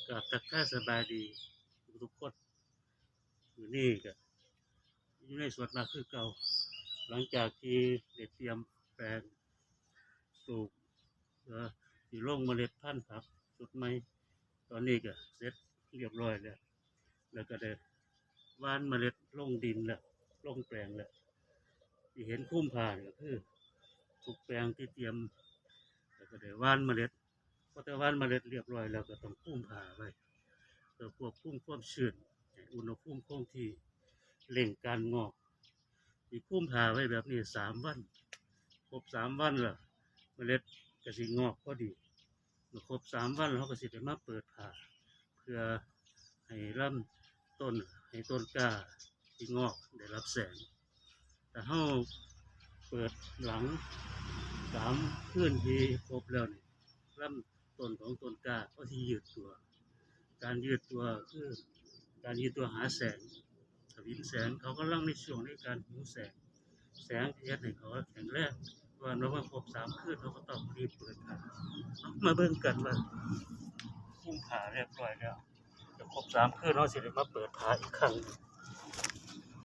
ກາບທັກທາຍສະບາຍດີທຸກໆຄົນ. ມື້ນີ້ກໍຢູ່ໃນສວນນາຄືເກົ່າ, ຫຼັງຈາກທີ່ໄດ້ຕຽມແປງປູກ ເພື່ອຊິລົງເມລັດພັນຜັກຊຸດໃໝ່, ຕອນນີ້ກໍເສັດຮຽບຮ້ອຍແລ້ວ, ແລ້ວກໍໄດ້ຫວ່ານເມລັດລົງດິນແລ້ວ, ລົງແປງແລ້ວ. ທີ່ເຫັນຄຸມຜ້ານີ້ກໍຄືທຸກແປງທີ່ຕຽມ ແລ້ວກໍໄດ້ຫວ່ານເມລັດ. ພໍແຕ່ຫວ່ານເມລັດຮຽບຮ້ອຍແລ້ວ ກໍຕ້ອງຄຸມຜ້າໄວ້ ເພື່ອຄວບຄຸມຄວາມຊື້ນ ໃຫ້ອຸນຫະພູມຄົງທີ່, ເລັ່ງການງອກ. ຊິຄຸມຜ້າໄວ້ແບບນີ້ສາມວັນ, ຄົບສາມວັນແລ້ວ ເມລັດກໍຊິງອກພໍດີ. ເມື່ອຄົບສາມວັນ ເຮົາກໍຊິໄດ້ມາເປີດຜ້າ ເພື່ອໃຫ້ລຳຕົ້ນ, ໃຫ້ຕົ້ນກ້າທີ່ງອກໄດ້ຮັບແສງ. ຖ້າເຮົາເປີດຫຼັງສາມຄືນທີ່ຄົບແລ້ວນີ້, ລຳຕົ້ນຂອງຕົ້ນກ້າກໍຊິຍືດຕົວ. ການຍືດຕົວຄືການຍືດຕົວຫາແສງ, ສະວິງແສງ. ເຂົາກຳລັງໃນຊ່ວງໃນການຫິວແສງ, ແສງທີ່ເຮັດໃຫ້ເຂົາແຂງແຮງ. ເພາະວ່າເມື່ອຄົບສາມຄືນ ເຮົາກໍຕ້ອງຣີບເປີດຜ້າ. ເຮົາມາເບິ່ງກັນວ່າຄຸມຜ້າຮຽບຮ້ອຍແລ້ວ, ຈະຄົບສາມຄືນ ເຮົາຊິໄດ້ມາເປີດຜ້າອີກຄັ້ງໜຶ່ງ.